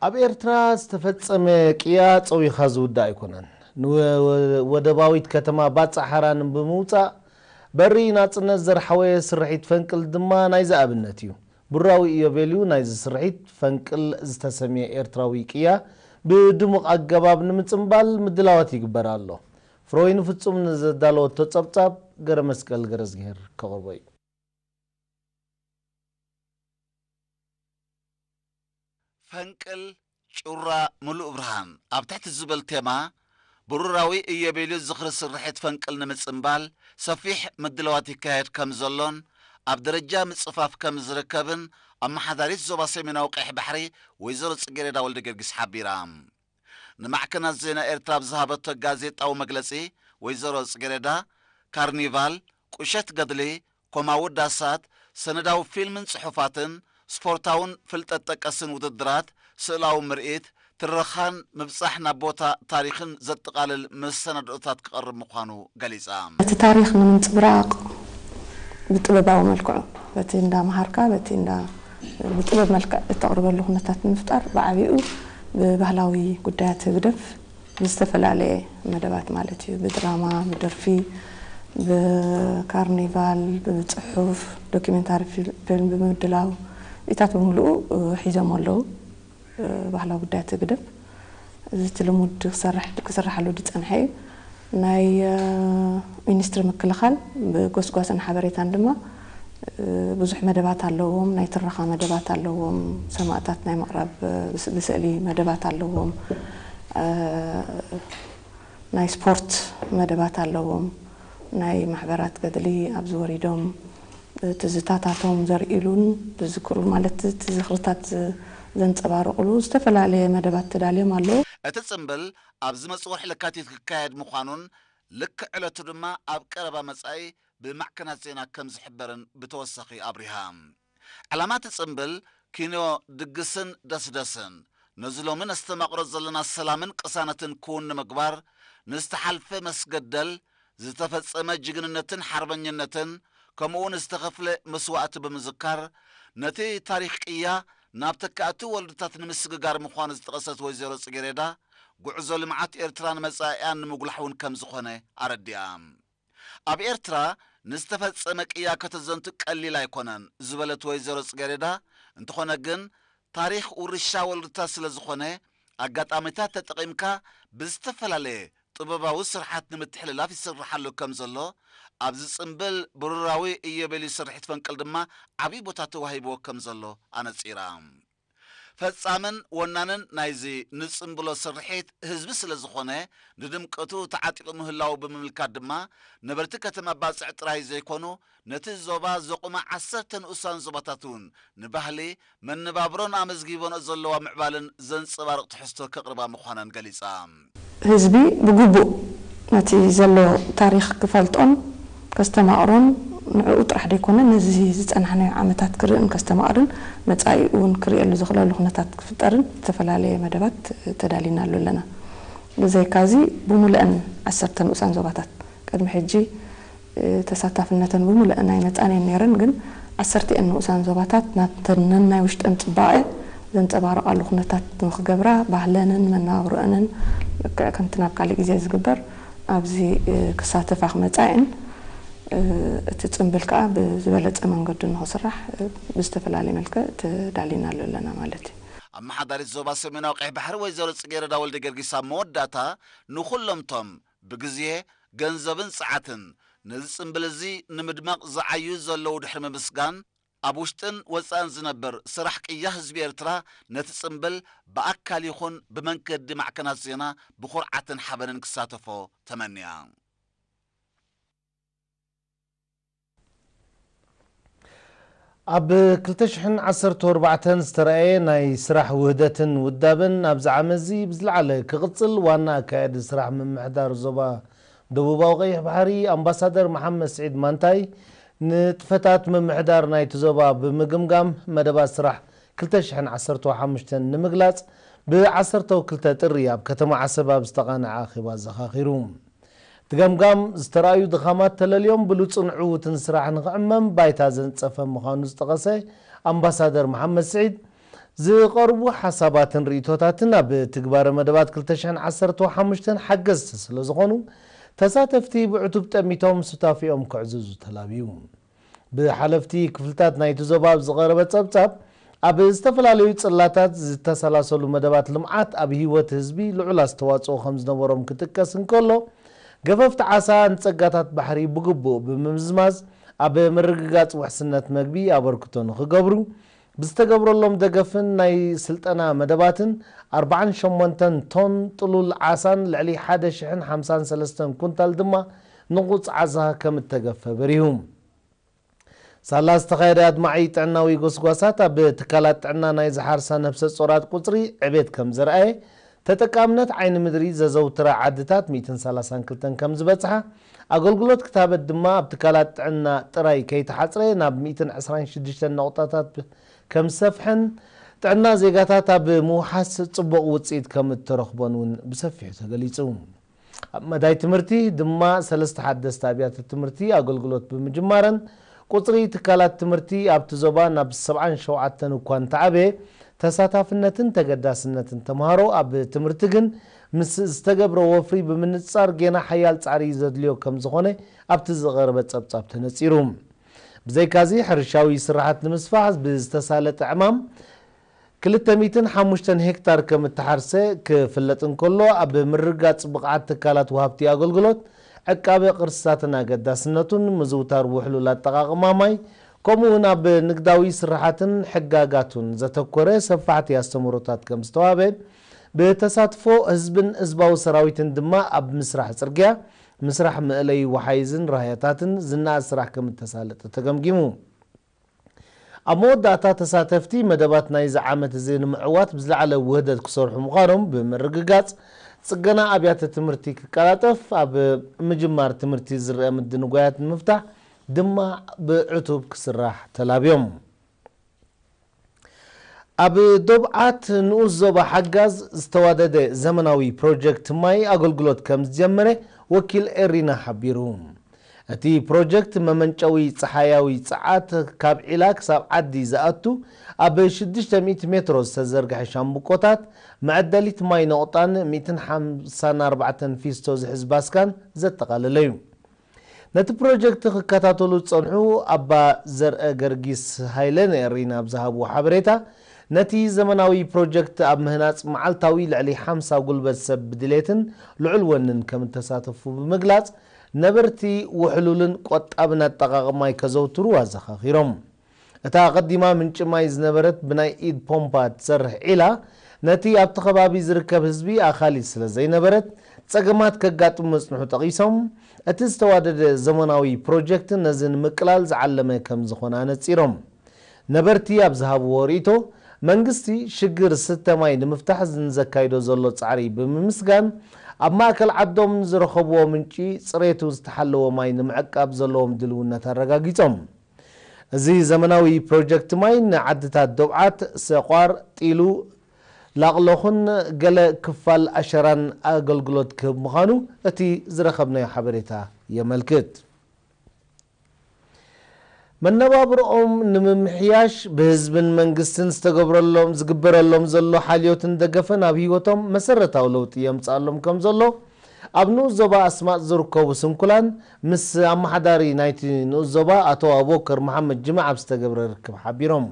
ኣብ ኤርትራ ዝተፈጸመ ቅያ ጸዊኻ ዝውዳእ ኣይኮነን። ንወደባዊት ከተማ ባጽዕ ሓራን ብምውጻእ በሪ ናጽነት ዘርሓወ ስርሒት ፈንቅል ድማ ናይዚ ኣብነት እዩ። ብሩራዊ ኢዮቤልዩ ናይዚ ስርሒት ፈንቅል ዝተሰምየ ኤርትራዊ ቅያ ብድሙቕ ኣገባብ ንምጽንባል ምድላዋት ይግበር ኣሎ። ፍሮይን ፍጹም ንዘዳለወቶ ጸብጻብ ገረ መስቀል ገረዝግሄር ከቕርቦ እዩ። ፈንቅል ጩራ ምሉእ ብርሃን ኣብ ትሕቲ ዝብል ቴማ ብሩራዊ ኢዮቤልዩ ዝኽሪ ስርሒት ፈንቅል ንምጽንባል ሰፊሕ ምድላዋት ይካየድ ከም ዘሎን ኣብ ደረጃ ምጽፋፍ ከም ዝርከብን ኣመሓዳሪት ዞባ ሰሜናዊ ቀይሕ ባሕሪ ወይዘሮ ጽጌረዳ ወልደ ጊዮርጊስ ሓቢራ። ንማዕከናት ዜና ኤርትራ ኣብ ዝሃበቶ ጋዜጣዊ መግለጺ ወይዘሮ ጽጌረዳ፣ ካርኒቫል፣ ቁሸት ገድሊ፣ ኮማዊ ዳሳት፣ ሰነዳዊ ፊልምን ጽሑፋትን፣ ስፖርታውን ፍልጠት ጠቀስን ውድድራት፣ ስእላዊ ምርኢት፣ ትረኻን ምብጻሕ ናብ ቦታ ታሪኽን ዘጠቓልል መሰናድኦታት ክቐርብ ምዃኑ ገሊጻ። እቲ ታሪኽ ንምንጽብራቕ ብጥበባዊ መልክዑ፣ በቲ እንዳ መሃርካ፣ በቲ እንዳ ብጥበብ መልክዕ እተቕርበሉ ኩነታት ንምፍጣር ብዓቢኡ ብባህላዊ ጉዳያት ህግደፍ ብዝተፈላለየ መደባት ማለት እዩ። ብድራማ፣ ብደርፊ፣ ብካርኒቫል፣ ብጽሑፍ፣ ዶኪሜንታሪ ፊል-፣ ፊልም ብምድላው ኢታት ብምሉኡ፣ እ፣ ሒዞም ኣለዉ። እ፣ ባህላዊ ጉዳያት ህግደፍ እዚ እቲ ልሙድ ክሰርሕ-፣ ክስርሓሉ ዝጸንሐ እዩ። ናይ፣ እ፣ ሚኒስትሪ ምክልኻል ብጎስጓስን ሓበሬታን ድማ፣ እ፣ ብዙሕ መደባት ኣለዎም። ናይ ትረኻ መደባት ኣለዎም። ሰማእታት ናይ ምቕራብ፣ እ፣ ብስ-፣ ብስእሊ መደባት ኣለዎም። እ፣ ናይ ስፖርት መደባት ኣለዎም። ናይ ማሕበራት ገድሊ ኣብዚ ወሪዶም ትዝታታቶም ዘርእሉን ዝዝክሩ፣ ማለት እቲ ዝኽርታት ዝ-፣ ዘንጸባርቑሉ ዝተፈላለየ መደባት ተዳልዮም ኣለዉ። እቲ ጽምብል ኣብ ዝመጽእ ወርሒ ለካቲት ክካየድ ምዃኑን ልክዕ ዕለቱ ድማ ኣብ ቀረባ መጻኢ ብማዕከናት ዜና ከም ዝሕበርን ብተወሳኺ ኣብሪሃ። ዕላማ እቲ ጽምብል ኪኖ ድግስን ደስደስን ነዚ ሎሚ ነስተማቕሮ ዘለና ሰላምን ቅሳነትን ክውን ንምግባር ንዝተሓልፈ መስገደል፣ ዝተፈጸመ ጅግንነትን ሓርበኝነትን ከምኡውን ዝተኸፍለ መስዋእቲ ብምዝካር ነቲ ታሪኽ ቅያ ናብ ተካእቲ ወለዶታት ንምስግጋር ምዃኑ ዝጠቐሰት ወይዘሮ ጽጌሬዳ፣ ጉዕዞ ልምዓት ኤርትራ ንመጻኢኣን ንምጉላሕ እውን ከም ዝኾነ ኣረዲኣ። ኣብ ኤርትራ ንዝተፈጸመ ቅያ ከተዘንቱ ቀሊል ኣይኮነን ዝበለት ወይዘሮ ጽጌሬዳ፣ እንተኾነ ግን ታሪኽ ውርሻ ወለዶታት ስለ ዝኾነ ኣጋጣሚታት ተጠቒምካ ብዝተፈላለየ ጥበባዊ ስርሓት ንምትሕልላፍ ይስርሓሉ ከም ዘሎ፣ ኣብዚ ጽምብል ብሩራዊ ኢዮቤልዩ ስርሒት ፈንቅል ድማ ዓብዪ ቦታ ተዋሂብዎ ከም ዘሎ ኣነጺራ። ፈጻምን ወናንን ናይዚ ንጽምብሎ ስርሒት ህዝቢ ስለ ዝኾነ፣ ንድምቀቱ ተዓጢቑ ምህላዉ ብምምልካት ድማ፣ ነበርቲ ከተማ ባጽዕ ጥራይ ዘይኮኑ፣ ነቲ ዞባ ዘቑማ ዓሰርተ ንኡሳን ዞባታት እውን ንባህሊ፣ መነባብሮን ኣመዝጊቦንኦ ዘለዋ ምዕባለን ዘንጸባርቕ ትሕዝቶ ከቕርባ ምዃነን ገሊጻ። ህዝቢ ብግቡእ ነቲ ዘሎ ታሪኽ ክፈልጦን ከስተማቕሮን ንዕኡ ጥራሕ ደይኮነ ነዚ ዝጸናሕናዮ ዓመታት ክርእን ከስተማቕርን መጻኢኡ እውን ክርእየሉ ዝኽእለሉ ኩነታት ክፍጠርን ዝተፈላለየ መደባት ተዳሊናሉ ኣለና። ብዘይካዚ ብሙሉአን ዓሰርተ ንኡሳን ዞባታት ቅድሚ ሕጂ ተሳታፍነተን ብምሉአን ኣይመጻን እየን ነይረን፣ ግን ዓሰርተ እየን ንኡሳን ዞባታት ናተን ነናይ ውሽጠን ጽባቐ ዘንጸባርቓሉ ኩነታት ንኽገብራ ባህለንን መነባብሮአንን ልክዕ ከምቲ ናብ ካልእ ግዜ ዝግበር ኣብዚ ክሳተፋ ክመጻ እየን። እቲ ጽምብል ከኣ ብዝበለጸ መንገዲ ንኽስራሕ ብዝተፈላለየ መልክዕ ተዳሊናሉ ኣለና ማለት እዩ። ኣመሓዳሪት ዞባ ሰሜናዊ ቀይሕ ባሕሪ ወይዘሮ ጽጌረዳ ወልደ ጊዮርጊስ ኣብ መወዳእታ ንኹሎምቶም ብግዜ፣ ገንዘብን ጸዓትን ነዚ ጽምብል እዚ ንምድማቕ ዝዓዩ ዘለዉ ድሕሪ ምምስጋን፣ ኣብ ውሽጥን ወጻእን ዝነብር ስራሕ ቅያ ህዝቢ ኤርትራ ነቲ ጽምብል ብኣካል ይኹን ብመንገዲ ማዕከናት ዜና ብኹርዓትን ሓበንን ክሳተፎ ተመንያ። ኣብ ክልተ ሽሕን ዓሰርተ ኣርባዕተን ዝተራእየ ናይ ስራሕ ውህደትን ውዳበን ኣብዚ ዓመት እዚ ብዝለዓለ ክቕጽል ዋና ኣካያዲ ስራሕ ምምሕዳር ዞባ ደቡባዊ ቀይሕ ባሕሪ ኣምባሳደር መሓመድ ስዒድ ማንታይ ንጥፈታት ምምሕዳር ናይቲ ዞባ ብምግምጋም መደባት ስራሕ ክልተ ሽሕን ዓሰርተ ሓሙሽተን ንምግላጽ ብ ዓሰርተ ክልተ ጥሪ ኣብ ከተማ ዓሰብ ኣብ ዝተቓነዐ ኣኼባ ኣዘኻኺሩ። እቲ ገምጋም ዝተራእዩ ድኻማት ተለልዮም ብሉጽን ዕዉትን ስራሕ ንኽዕመም ባይታ ዘንጸፈ ምዃኑ ዝጠቐሰ ኣምባሳደር መሓመድ ስዒድ፣ ዝቐርቡ ሓሳባትን ርእይቶታትን ኣብ ትግባረ መደባት ክልተ ሽሕን ዓሰርተ ሓሙሽተን ሓገዝቲ ስለ ዝኾኑ፣ ተሳተፍቲ ብዕቱብ ጠሚቶም ሱታፊኦም ክዕዝዙ ተላብዩ። ብሓለፍቲ ክፍልታት ናይቲ ዞባ ኣብ ዝቐረበ ጸብጻብ፣ ኣብ ዝተፈላለዩ ጽላታት ዝተሰላሰሉ መደባት ልምዓት ኣብ ህይወት ህዝቢ ልዑል ኣስተዋጽኦ ከም ዝነበሮም ክጥቀስ እንከሎ፣ ገፈፍቲ ዓሳ ንጸጋታት ባሕሪ ብግቡእ ብምምዝማዝ ኣብ ምርግጋጽ ውሕስነት መግቢ ኣበርክቶ ንኽገብሩ ብዝተገብረሎም ደገፍን ናይ ስልጠና መደባትን ኣርባዓን ሸሞንተን ቶን ጥሉል ዓሳን ልዕሊ ሓደ ሽሕን ሓምሳን ሰለስተን ኩንታል ድማ ንቑጽ ዓሳ ከም እተገፈ በሪሁ። ሳላ ዝተኻየደ ኣድማዒ ጥዕናዊ ጎስጓሳት ኣብ ትካላት ጥዕና ናይ ዝሓርሳ ነፍሰ ጾራት ቁጽሪ ዕቤት ከም ዘርኣየ፣ ተጠቃምነት ዓይኒ ምድሪ ዘዘውትራ ዓድታት ሚእትን ሰላሳን ክልተን ከም ዝበጽሓ፣ ኣገልግሎት ክታበት ድማ ኣብ ትካላት ጥዕና ጥራይ ከይተሓጽረ ናብ ሚእትን ዕስራን ሽዱሽተን ነቑጣታት ከም ዝሰፍሐን ጥዕና ዜጋታት ኣብ ምውሓስ ጽቡቕ ውጽኢት ከም እተረኽቦን እውን ብሰፊሑ ተገሊጹ። ኣብ መዳይ ትምህርቲ ድማ ሰለስተ ሓደስቲ ኣብያተ ትምህርቲ ኣገልግሎት ብምጅማረን፣ ቁጽሪ ትካላት ትምህርቲ ኣብቲ ዞባ ናብ ሰብዓን ሸውዓተን እኳ እንተዓበየ፣ ተሳታፍነትን ተገዳስነትን ተምሃሮ ኣብ ትምህርቲ ግን ምስ ዝተገብረ ወፍሪ ብምንጻር ጌና ሓያል ጻዕሪ ዘድልዮ ከም ዝኾነ ኣብቲ ዝቐረበ ጸብጻብ ተነጺሩ። ብዘይካዚ፣ ሕርሻዊ ስራሓት ንምስፋሕ ብዝተሳለጠ ዕማም ክልተ ሚእትን ሓሙሽተን ሄክታር ከም እተሓርሰ ክፍለጥ እንከሎ፣ ኣብ ምርግጋጽ ብቕዓት ትካላት ወሃብቲ ኣገልግሎት፣ ዕቃበ ቅርስታትን ኣገዳስነቱን፣ ምዝውታር ውሕሉል ኣጠቓቕማ ማይ፣ ከምኡ እውን ኣብ ንግዳዊ ስራሓትን ሕጋጋቱን ዘተኮረ ሰፋሕቲ ኣስተምህሮታት ከም ዝተዋህበ፣ ብተሳትፎ ህዝብን ህዝባዊ ሰራዊትን ድማ ኣብ ምስራሕ ጽርግያ፣ ምስራሕ መእለዪ ወሓይዝን ራህያታትን ዝነኣድ ስራሕ ከም እተሳለጠ ተገምጊሙ። ኣብ መወዳእታ፣ ተሳተፍቲ መደባት ናይዚ ዓመት እዚ ንምዕዋት ብዝለዓለ ውህደት ክሰርሑ ምዃኖም ብምርግጋጽ፣ ጽገና ኣብያተ ትምህርቲ ክቀላጠፍ፣ ኣብ ምጅማር ትምህርቲ ዝረአ ምድንጓያት ንምፍታሕ ድማ ብዕቱብ ክስራሕ ተላብዮም። ኣብ ዶብዓት ንኡስ ዞባ ሓጋዝ ዝተዋደደ ዘመናዊ ፕሮጀክት ማይ ኣገልግሎት ከም ዝጀመረ ወኪል ኤሪና ሓቢሩ። እቲ ፕሮጀክት መመንጨዊ ጸሓያዊ ጸዓት ካብ ዒላ ክሳብ ዓዲ ዝኣቱ ኣብ ሽዱሽተ ሚእቲ ሜትሮ ዝተዘርግሐ ሻምብቆታት፣ መዐደሊት ማይ ነቑጣን ሚእትን ሓምሳን ኣርባዕተን ፊስቶ ዝሕዝ ባስካን ዘጠቓለለ እዩ። ነቲ ፕሮጀክት ክከታተሉ ዝጸንሑ ኣባ ዘርአ ገርጊስ ሃይለ ንኤሪና ኣብ ዝሃብዎ ሓበሬታ፣ ነቲ ዘመናዊ ፕሮጀክት ኣብ ምህናጽ መዓልታዊ ልዕሊ ሓምሳ ጉልበት ሰብ ብድሌትን ልዑል ወንን ከም እተሳተፉ ብምግላጽ፣ ነበርቲ ውሕሉልን ቆጣብን ኣጠቓቕማ ማይ ከዘውትሩ ኣዘኻኺሮም። እታ ኣቐዲማ ምንጪ ማይ ዝነበረት ብናይ ኢድ ፖምፓ እትሰርሕ ዒላ፣ ነቲ ኣብቲ ከባቢ ዝርከብ ህዝቢ ኣኻሊ ስለ ዘይነበረት፣ ጸገማት ከጋጥም ምጽንሑ ጠቒሶም፣ እቲ ዝተዋደደ ዘመናዊ ፕሮጀክት ነዚ ንምቅላል ዝዓለመ ከም ዝኾነ ኣነጺሮም። ነበርቲ ኣብ ዝሃብዎ ርእይቶ፣ መንግስቲ ሽግር ስተ ማይ ንምፍታሕ ንዘካይዶ ዘሎ ጻዕሪ ብምምስጋን፣ ኣብ ማእከል ዓዶም ንዝረኸብዎ ምንጪ ጽሬቱ ዝተሓለወ ማይ ንምዕቃብ ዘለዎም ድልውነት ኣረጋጊጾም። እዚ ዘመናዊ ፕሮጀክት ማይ ንዓድታት ዶብዓት፣ ሰቋር፣ ጢሉ፣ ላቕሎኹን ገለ ክፋል ኣሸራን ኣገልግሎት ክህብ ምዃኑ እቲ ዝረኸብናዮ ሓበሬታ የመልክት። መነባብሮኦም ንምምሕያሽ ብህዝብን መንግስትን ዝተገብረሎም፣ ዝግበረሎም ዘሎ ሓልዮትን ደገፈን ኣብ ህይወቶም መሰረታዊ ለውጢ የምጽኣሎም ከም ዘሎ ኣብ ንኡስ ዞባ ኣስማጥ ዝርከቡ ስንኩላን ምስ ኣመሓዳሪ ናይቲ ንኡስ ዞባ ኣቶ ኣቡበከር መሓመድ ጅምዓ ኣብ ዝተገብረ ርክብ ሓቢሮም።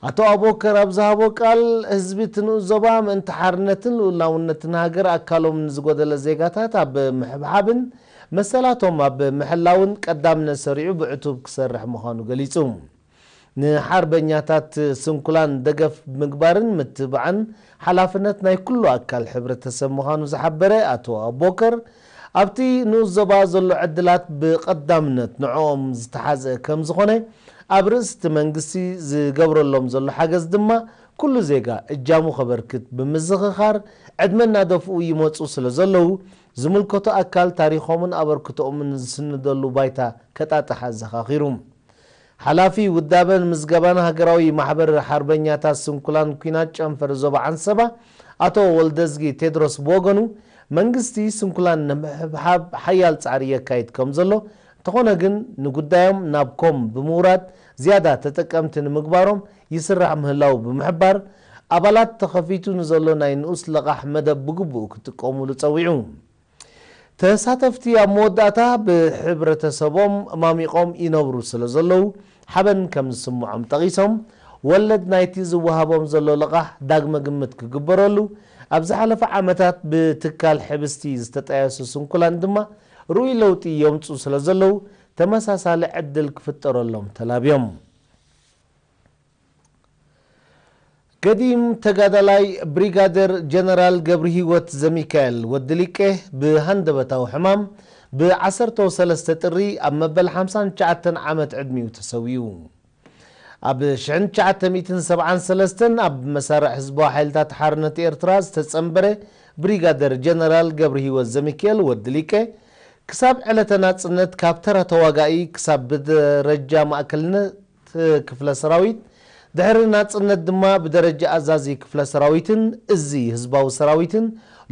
ኣቶ ኣቡበከር ኣብ ዝሃቦ ቃል፣ ህዝቢ እቲ ንኡስ ዞባ ምእንቲ ሓርነትን ልኡላውነትን ሃገር ኣካሎም ንዝጎደለ ዜጋታት ኣብ ምሕብሓብን መሰላቶም ኣብ ምሕላውን ቀዳምነት ሰሪዑ ብዕቱብ ክሰርሕ ምዃኑ ገሊጹ። ንሓርበኛታት ስንኩላን ደገፍ ምግባርን ምትብባዕን ሓላፍነት ናይ ኩሉ ኣካል ሕብረተሰብ ምዃኑ ዝሓበረ ኣቶ ኣቡበከር፣ ኣብቲ ንኡስ ዞባ ዘሎ ዕድላት ብቐዳምነት ንዕኦም ዝተሓዝአ ከም ዝኾነ፣ ኣብ ርእሲ እቲ መንግስቲ ዝገብረሎም ዘሎ ሓገዝ ድማ ኩሉ ዜጋ እጃሙ ከበርክት ብምዝኽኻር፣ ዕድመ እናደፍኡ ይመጹ ስለ ዘለዉ፣ ዝምልከቶ ኣካል ታሪኾምን ኣበርክቶኦምን ዝስንደሉ ባይታ ከጣጥሕ ኣዘኻኺሩ። ሓላፊ ውዳበን ምዝገባን ሃገራዊ ማሕበር ሓርበኛታት ስንኩላን ኲናት ጨንፈር ዞባ ዓንሰባ ኣቶ ወልደዝጊ ቴድሮስ ብወገኑ፣ መንግስቲ ስንኩላን ንምሕብሓብ ሓያል ጻዕሪ የካይድ ከም ዘሎ፣ እንተኾነ ግን ንጉዳዮም ናብ ኮም ብምውራድ ዝያዳ ተጠቀምቲ ንምግባሮም ይስራሕ ምህላው ብምሕባር፣ ኣባላት ተኸፊቱ ንዘሎ ናይ ንኡስ ለቓሕ መደብ ብግቡእ ክጥቀሙሉ ጸዊዑ። ተሳተፍቲ ኣብ መወዳእታ ብሕብረተሰቦም ማሚቖም ይነብሩ ስለ ዘለዉ ሓበን ከም ዝስምዖም ጠቒሶም፣ ወለድ ናይቲ ዝወሃቦም ዘሎ ለቓሕ ዳግመ ግምት ክግበረሉ፣ ኣብ ዝሓለፈ ዓመታት ብትካል ሕብስቲ ዝተጠየሱ ስንኩላን ድማ ርኡይ ለውጢ የምጽኡ ስለ ዘለዉ ተመሳሳሊ ዕድል ክፍጠረሎም ተላብዮም። ገዲም ተጋዳላይ ብሪጋደር ጀነራል ገብርሂወት ዘሚካኤል ወዲ ሊቄ ብሃንደበታዊ ሕማም ብ ዓሰርተ ሰለስተ ጥሪ ኣብ መበል ሓምሳን ትሽዓተን ዓመት ዕድሚኡ ተሰዊኡ። ኣብ ሽሕን ትሽዓተ ሚእትን ሰብዓን ሰለስተን ኣብ መሳርዕ ህዝባዊ ሓይልታት ሓርነት ኤርትራ ዝተጸንበረ ብሪጋደር ጀነራል ገብርሂወት ዘሚካኤል ወዲ ሊቄ ክሳብ ዕለተ ናጽነት ካብ ተራ ተዋጋኢ ክሳብ ብደረጃ ማእከልነት ክፍለ ሰራዊት፣ ድሕሪ ናጽነት ድማ ብደረጃ ኣዛዚ ክፍለ ሰራዊትን እዚ ህዝባዊ ሰራዊትን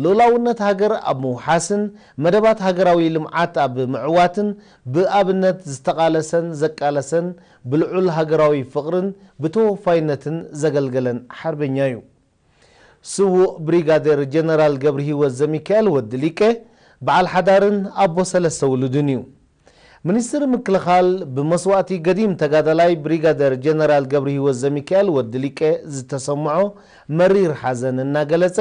ልኡላውነት ሃገር ኣብ ምውሓስን መደባት ሃገራዊ ልምዓት ኣብ ምዕዋትን ብኣብነት ዝተቓለሰን ዘቃለሰን ብልዑል ሃገራዊ ፍቕርን ብተወፋይነትን ዘገልገለን ሓርበኛ እዩ። ስዉእ ብሪጋዴር ጀነራል ገብርሂወት ዘሚካኤል ወዲ ሊቄ በዓል ሓዳርን ኣቦ ሰለስተ ውሉድን እዩ። ሚኒስትሪ ምክልኻል ብመስዋእቲ ገዲም ተጋዳላይ ብሪጋዴር ጀነራል ገብርሂወት ዘሚካኤል ወዲ ሊቄ ዝተሰምዖ መሪር ሓዘን እናገለጸ፣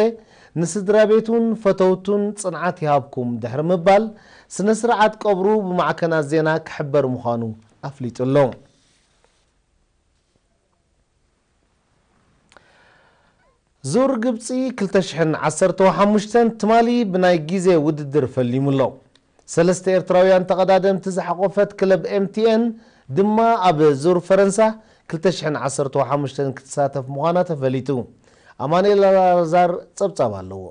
ንስድራ ቤቱን ፈተውቱን ጽንዓት ይሃብኩም ድሕሪ ምባል፣ ስነ ስርዓት ቀብሩ ብማዕከናት ዜና ክሕበር ምዃኑ ኣፍሊጡ ኣሎ። ዙር ግብጺ ክልተ ሽሕን ዓሰርተ ሓሙሽተን ትማሊ ብናይ ግዜ ውድድር ፈሊሙ ኣሎ። ሰለስተ ኤርትራውያን ተቐዳደምቲ ዝሓቖፈት ክለብ ኤምቲኤን ድማ ኣብ ዙር ፈረንሳ ክልተ ሽሕን ዓሰርተ ሓሙሽተን ክትሳተፍ ምዃና ተፈሊጡ። ኣማኑኤል ኣላዛር ጸብጻብ ኣለዎ።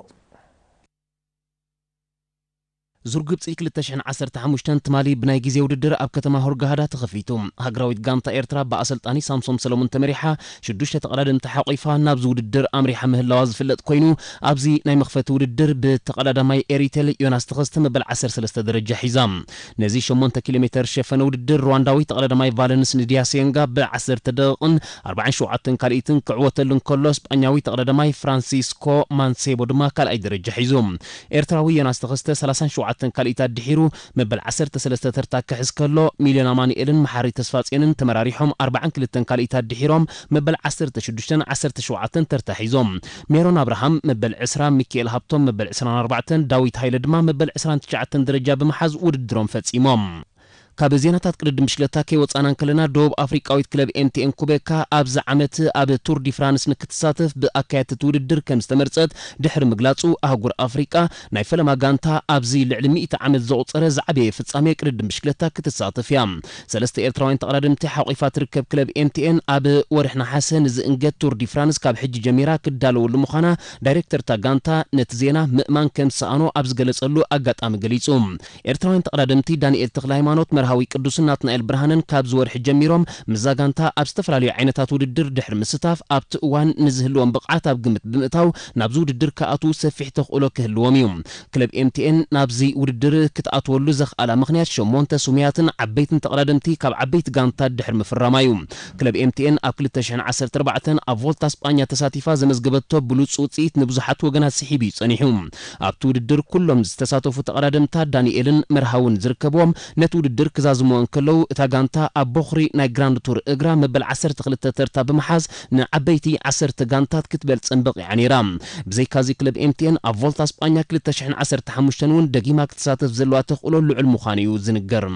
ዙር ግብጺ ክልተ ሽሕን ዓሰርተ ሓሙሽተን ትማሊ ብናይ ግዜ ውድድር ኣብ ከተማ ሆርጋሃዳ ተኸፊቱ። ሃገራዊት ጋንታ ኤርትራ ብኣሰልጣኒ ሳምሶም ሰለሙን ተመሪሓ ሽዱሽተ ተቐዳደምቲ ሓቒፋ ናብዚ ውድድር ኣምሪሓ ምህላዋ ዝፍለጥ ኮይኑ፣ ኣብዚ ናይ መኽፈቲ ውድድር ብተቐዳዳማይ ኤሪቴል ዮናስ ተኸስተ መበል ዓሰርተ ሰለስተ ደረጃ ሒዛ። ነዚ ሸሞንተ ኪሎ ሜተር ዝሸፈነ ውድድር ሩዋንዳዊ ተቐዳዳማይ ቫለንስ ንድያሴንጋ ብዓሰርተ ደቂቕን ኣርባዓን ሸውዓተን ካልኢትን ክዕወተሉ እንከሎ፣ ስጳኛዊ ተቐዳዳማይ ፍራንሲስኮ ማንሴቦ ድማ ካልኣይ ደረጃ ሒዙ። ኤርትራዊ ዮናስ ተኸስተ ሰላሳን ሸውዓተን ካልኢት ኣድሒሩ መበል ዓሰርተ ሰለስተ ተርታ ክሕዝ ከሎ፣ ሚልዮን ኣማኑኤልን መሓሪ ተስፋጽዮንን ተመራሪሖም ኣርባዓን ክልተን ካልኢት ኣድሒሮም መበል ዓሰርተ ሽዱሽተን ዓሰርተ ሸውዓተን ተርታ ሒዞም። ሜሮን ኣብርሃም መበል ዕስራ፣ ሚኪኤል ሃብቶም መበል ዕስራን ኣርባዕተን፣ ዳዊት ሃይለ ድማ መበል ዕስራን ትሽዓተን ደረጃ ብምሓዝ ውድድሮም ፈጺሞም። ካብ ዜናታት ቅድድም ብሽክለታ ከይወጻና እንከለና፣ ደቡብ ኣፍሪቃዊት ክለብ ኤምቲኤን ኩቤካ ኣብዚ ዓመት ኣብ ቱር ዲ ፍራንስ ንክትሳተፍ ብኣካየድቲ እቲ ውድድር ከም ዝተመርጸት ድሕሪ ምግላጹ፣ ኣህጉር ኣፍሪቃ ናይ ፈለማ ጋንታ ኣብዚ ልዕሊ ሚእቲ ዓመት ዘቑጸረ ዝዓበየ ፍጻሜ ቅድድም ብሽክለታ ክትሳተፍ እያ። ሰለስተ ኤርትራውያን ተቐዳደምቲ ሓቑፋ ትርከብ ክለብ ኤምቲኤን ኣብ ወርሒ ነሓሰ ንዝእንገድ ቱር ዲ ፍራንስ ካብ ሕጂ ጀሚራ ክዳለወሉ ምዃና ዳይሬክተር እታ ጋንታ ነቲ ዜና ምእማን ከም ዝሰኣኖ ኣብ ዝገለጸሉ ኣጋጣሚ ገሊጹ። ኤርትራውያን ተቐዳደምቲ ዳንኤል ተኽለሃይማኖት መርሃዊ ቅዱስን ናትናኤል ብርሃነን ካብዚ ወርሒ ጀሚሮም ምስዛ ጋንታ ኣብ ዝተፈላለዩ ዓይነታት ውድድር ድሕሪ ምስታፍ ኣብቲ እዋን ንዝህልዎም ብቕዓት ኣብ ግምት ብምእታው ናብዚ ውድድር ክኣትዉ ሰፊሕ ተኽእሎ ክህልዎም እዩ። ክለብ ኤምቲኤን ናብዚ ውድድር ክትኣትወሉ ዘኽኣላ ምኽንያት ሸሞንተ ስሙያትን ዓበይትን ተቐዳደምቲ ካብ ዓበይቲ ጋንታት ድሕሪ ምፍራማ እዩ። ክለብ ኤምቲኤን ኣብ ክልተ ሽሕን ዓሰርተ ኣርባዕተን ኣብ ቮልታ ስጳኛ ተሳቲፋ ዘመዝገበቶ ብሉጽ ውጽኢት ንብዙሓት ወገናት ስሒቡ እዩ ጸኒሑ። ኣብቲ ውድድር ኩሎም ዝተሳተፉ ተቐዳደምታ ዳንኤልን መርሃውን ዝርከብዎም ነቲ ውድድር ክዛዝምዎ እንከለዉ፣ እታ ጋንታ ኣብ ቦኽሪ ናይ ግራንድ ቱር እግራ መበል ዓሰርተ ክልተ ተርታ ብምሓዝ ንዓበይቲ ዓሰርተ ጋንታት ክትበልጸን በቒዓ ነይራ። ብዘይካዚ ክለብ ኤምቲኤን ኣብ ቮልታ ስጳኛ ክልተ ሽሕን ዓሰርተ ሓሙሽተን እውን ደጊማ ክትሳተፍ ዘለዋ ተኽእሎ ልዑል ምዃኑ እዩ ዝንገር።